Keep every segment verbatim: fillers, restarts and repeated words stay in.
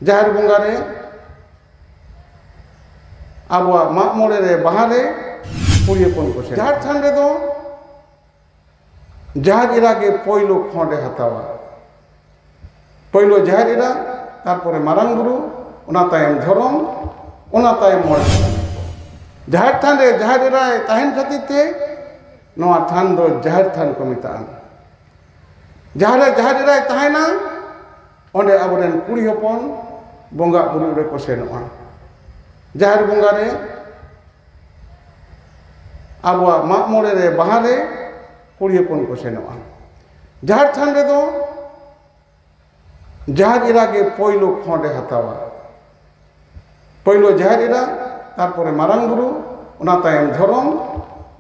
ᱡᱟᱦᱮᱨ ᱵᱚᱸᱜᱟ ᱨᱮ, ᱟᱵᱚᱣᱟᱜ ᱢᱟᱜ ᱢᱚᱬᱮ ᱨᱮ, ᱵᱟᱦᱟ ᱨᱮ ᱠᱩᱲᱤ ᱦᱚᱯᱚᱱ ᱠᱚ ᱥᱮᱱᱚᱜᱼᱟ᱾ ᱡᱟᱦᱮᱨ ᱛᱷᱟᱱ ᱨᱮᱫᱚ ᱡᱟᱦᱮᱨ ᱮᱨᱟ ᱜᱮ ᱯᱳᱭᱞᱳ ᱠᱷᱚᱸᱰᱮ ᱦᱟᱛᱟᱣᱟ᱾ ᱯᱳᱭᱞᱳ ᱡᱟᱦᱮᱨ ᱮᱨᱟ, ᱛᱟᱨᱯᱚᱨᱮ ᱢᱟᱨᱟᱝ ᱵᱩᱨᱩ, ᱚᱱᱟ ᱛᱟᱭᱚᱢ ᱫᱷᱚᱨᱚᱢ, ᱚᱱᱟ ᱛᱟᱭᱚᱢ ᱢᱚᱬᱮ ᱠᱚ᱾ ᱡᱟᱦᱮᱨ ᱛᱷᱟᱱ ᱨᱮ ᱡᱟᱦᱮᱨ ᱮᱨᱟᱭ ᱛᱟᱦᱮᱱ ᱠᱷᱟᱹᱛᱤᱨ ᱛᱮ ᱱᱚᱣᱟ ᱛᱷᱟᱱ ᱫᱚ ᱡᱟᱦᱮᱨ ᱛᱷᱟᱱ ᱠᱚ ᱢᱮᱛᱟᱜᱼᱟ᱾ ᱡᱟᱦᱟᱸ ᱨᱮ ᱡᱟᱦᱮᱨ ᱮᱨᱟᱭ ᱛᱟᱦᱮᱱᱟ, ᱚᱸᱰᱮ ᱟᱵᱚᱨᱮᱱ ᱠᱩᱲᱤ ᱦᱚᱯᱚᱱ ᱵᱚᱸᱜᱟ ᱵᱩᱨᱩ ᱨᱮᱠᱚ ᱥᱮᱱᱚᱜᱼᱟ᱾ ᱡᱟᱦᱮᱨ ᱵᱚᱸᱜᱟ ᱨᱮ, ᱟᱵᱚᱣᱟᱜ ᱢᱟᱜ ᱢᱚᱬᱮ ᱨᱮ, ᱵᱟᱦᱟ ᱨᱮ ᱠᱩᱲᱤ ᱦᱚᱯᱚᱱ ᱠᱚ ᱥᱮᱱᱚᱜᱼᱟ᱾ ᱡᱟᱦᱮᱨ ᱛᱷᱟᱱ ᱨᱮᱫᱚ ᱡᱟᱦᱮᱨ ᱮᱨᱟ ᱜᱮ ᱯᱳᱭᱞᱳ ᱠᱷᱚᱸᱰᱮ ᱦᱟᱛᱟᱣᱟ᱾ ᱯᱳᱭᱞᱳ ᱡᱟᱦᱮᱨ ᱮᱨᱟ, ᱛᱟᱨᱯᱚᱨᱮ ᱢᱟᱨᱟᱝ ᱵᱩᱨᱩ, ᱚᱱᱟ ᱛᱟᱭᱚᱢ ᱫᱷᱚᱨᱚᱢ,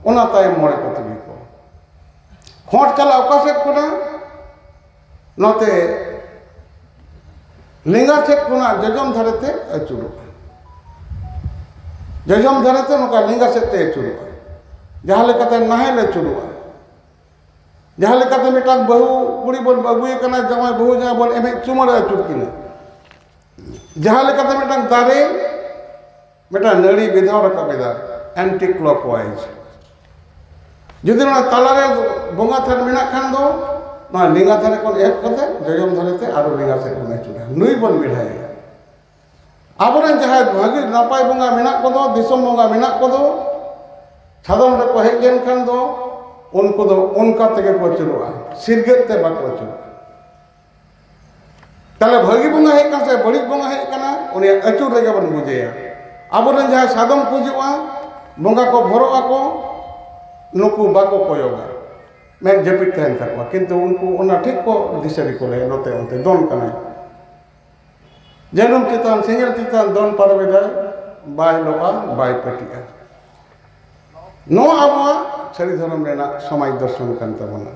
ᱚᱱᱟ ᱛᱟᱭᱚᱢ ᱢᱚᱬᱮ ᱠᱚ ᱛᱩᱨᱩᱭ ᱠᱚ᱾ ᱠᱷᱚᱸᱰ ᱪᱟᱞᱟᱜ ᱚᱠᱟ ᱥᱮᱫ ᱠᱷᱚᱱᱟᱜ? ᱱᱚᱛᱮ ᱞᱮᱸᱜᱟ ᱥᱮᱫ ᱠᱷᱚᱱᱟᱜ ᱡᱚᱡᱚᱢ ᱫᱷᱟᱨᱮ ᱛᱮ ᱟᱹᱪᱩᱨᱚᱜᱼᱟ᱾ ᱡᱚᱡᱚᱢ ᱫᱷᱟᱨᱮ ᱛᱮ ᱱᱚᱝᱠᱟ ᱞᱮᱸᱜᱟ ᱥᱮᱫ ᱛᱮ ᱟᱹᱪᱩᱨᱚᱜᱼᱟ᱾ ᱡᱟᱦᱟᱸ ᱞᱮᱠᱟᱛᱮ ᱱᱟᱦᱮᱞ ᱟᱹᱪᱩᱨᱚᱜᱼᱟ, ᱡᱟᱦᱟᱸ ᱞᱮᱠᱟᱛᱮ ᱢᱤᱫᱴᱟᱝ ᱵᱟᱹᱦᱩ ᱠᱩᱲᱤ ᱵᱚᱱ ᱟᱹᱜᱩᱭᱮ ᱠᱟᱱᱟ, ᱡᱟᱶᱟᱭ ᱵᱟᱹᱦᱩ ᱡᱟᱦᱟᱸ ᱵᱚᱱ ᱮᱱᱮᱡ ᱪᱩᱢᱟᱹᱲᱟ ᱟᱹᱪᱩᱨ ᱠᱤᱱᱟ, ᱡᱟᱦᱟᱸ ᱞᱮᱠᱟᱛᱮ ᱢᱤᱫᱴᱟᱝ ᱫᱟᱨᱮ ᱢᱤᱫᱴᱟᱝ ᱱᱟᱹᱲᱤ ᱵᱮᱫᱷᱟᱣ ᱨᱟᱠᱟᱵ ᱮᱫᱟ, anti clockwise᱾ ᱡᱩᱫᱤ ᱱᱚᱣᱟ ᱛᱟᱞᱟᱨᱮ ᱵᱚᱸᱜᱟ ᱛᱷᱟᱱ ᱢᱮᱱᱟᱜ ᱠᱷᱟᱱ ᱫᱚ, ᱱᱚᱣᱟ ᱞᱮᱸᱜᱟ ᱫᱷᱟᱨᱮ ᱠᱷᱚᱱ ᱮᱦᱚᱵ ᱠᱟᱛᱮ ᱡᱚᱡᱚᱢ ᱫᱷᱟᱨᱮ ᱛᱮ ᱟᱨᱚ ᱞᱮᱸᱜᱟ ᱥᱮᱫ ᱵᱚᱱ ᱟᱹᱪᱩᱨᱟ, ᱱᱩᱭ ᱵᱚᱱ ᱵᱮᱲᱦᱟᱭᱮᱭᱟ᱾ ᱟᱵᱚᱨᱮᱱ ᱡᱟᱦᱟᱸᱭ ᱵᱷᱟᱹᱜᱤ ᱱᱟᱯᱟᱭ ᱵᱚᱸᱜᱟ ᱢᱮᱱᱟᱜ ᱠᱚᱫᱚ, ᱫᱤᱥᱚᱢ ᱵᱚᱸᱜᱟ ᱢᱮᱱᱟᱜ ᱠᱚᱫᱚ, ᱥᱟᱫᱚᱢ ᱨᱮᱠᱚ ᱦᱮᱡ ᱞᱮᱱᱠᱷᱟᱱ ᱫᱚ ᱩᱱᱠᱩ ᱫᱚ ᱚᱱᱠᱟ ᱛᱮᱜᱮ ᱠᱚ ᱟᱹᱪᱩᱨᱚᱜᱼᱟ, ᱥᱤᱨᱜᱟᱹᱫ ᱛᱮ ᱵᱟᱠᱚ ᱟᱹᱪᱩᱨᱚᱜᱼᱟ᱾ ᱛᱟᱦᱞᱮ ᱵᱷᱟᱹᱜᱤ ᱵᱚᱸᱜᱟ ᱦᱮᱡ ᱠᱟᱱᱟ ᱥᱮ ᱵᱟᱹᱲᱤᱡ ᱵᱚᱸᱜᱟ ᱦᱮᱡ ᱠᱟᱱᱟ, ᱩᱱᱤᱭᱟᱜ ᱟᱹᱪᱩᱨ ᱨᱮᱜᱮ ᱵᱚᱱ ᱵᱩᱡᱷᱟᱹᱭᱟ᱾ ᱟᱵᱚᱨᱮᱱ ᱡᱟᱦᱟᱸᱭ ᱥᱟᱫᱚᱢ ᱠᱚ ᱦᱤᱡᱩᱜᱼᱟ, ᱵᱚᱸᱜᱟ ᱠᱚ ᱵᱷᱚᱨᱚᱜ ᱟᱠᱚ, ᱱᱩᱠᱩ ᱵᱟᱠᱚ ᱠᱚᱭᱚᱜᱟ, ᱢᱮᱫ ᱡᱟᱹᱯᱤᱫ ᱛᱟᱦᱮᱱ ᱛᱟᱠᱚᱣᱟ, ᱠᱤᱱᱛᱩ ᱩᱱᱠᱩ ᱚᱱᱟ ᱴᱷᱤᱠ ᱠᱚ ᱫᱤᱥᱟᱹ ᱜᱮᱠᱚ ᱞᱟᱹᱭᱟ, ᱱᱚᱛᱮ ᱚᱱᱛᱮ ᱫᱚᱱ ᱠᱟᱱᱟᱭ᱾ ᱡᱟᱹᱱᱩᱢ ᱪᱮᱛᱟᱱ ᱥᱮᱸᱜᱮᱞ ᱪᱮᱛᱟᱱ ᱫᱚᱱ ᱯᱟᱨᱚᱢᱮᱫᱟᱭ, ᱵᱟᱭ ᱞᱚᱜᱼᱟ, ᱵᱟᱭ ᱯᱟᱹᱴᱤᱜᱼᱟ᱾ ᱱᱚᱣᱟ ᱟᱵᱚᱣᱟᱜ ᱥᱟᱹᱨᱤ ᱫᱷᱚᱨᱚᱢ ᱨᱮᱱᱟᱜ ᱥᱚᱢᱟᱡᱽ ᱫᱚᱨᱥᱚᱱ ᱠᱟᱱ ᱛᱟᱵᱚᱱᱟ᱾